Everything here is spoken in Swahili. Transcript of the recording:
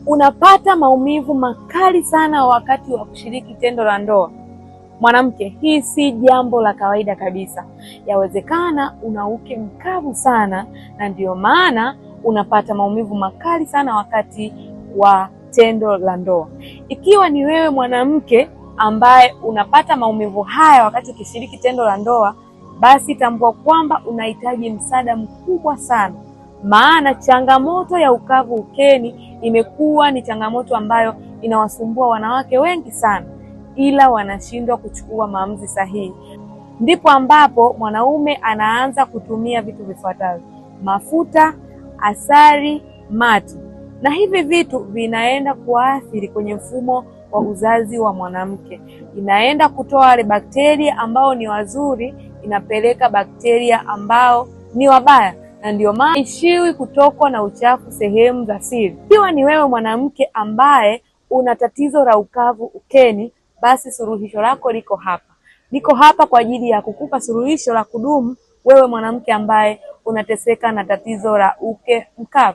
Unapata maumivu makali sana wakati wa kushiriki tendo la ndoa. Mwanamke, hii si jambo la kawaida kabisa. Yawezekana una uke mkavu sana, na ndiyo maana unapata maumivu makali sana wakati wa tendo la ndoa. Ikiwa ni wewe mwanamke ambaye unapata maumivu haya wakati ukishiriki tendo la ndoa, basi tambua kwamba unahitaji msaada mkubwa sana, maana changamoto ya ukavu ukeni imekuwa ni changamoto ambayo inawasumbua wanawake wengi sana, ila wanashindwa kuchukua maamuzi sahihi. Ndipo ambapo mwanaume anaanza kutumia vitu vifuatavyo: mafuta, asali, mati, na hivi vitu vinaenda kuathiri kwenye mfumo wa uzazi wa mwanamke. Inaenda kutoa wale bakteria ambao ni wazuri, inapeleka bakteria ambao ni wabaya, na ndio maana ishiwi kutokwa na uchafu sehemu za siri. Ikiwa ni wewe mwanamke ambaye una tatizo la ukavu ukeni, basi suluhisho lako liko hapa. Niko hapa kwa ajili ya kukupa suluhisho la kudumu wewe mwanamke ambaye unateseka na tatizo la uke mkavu.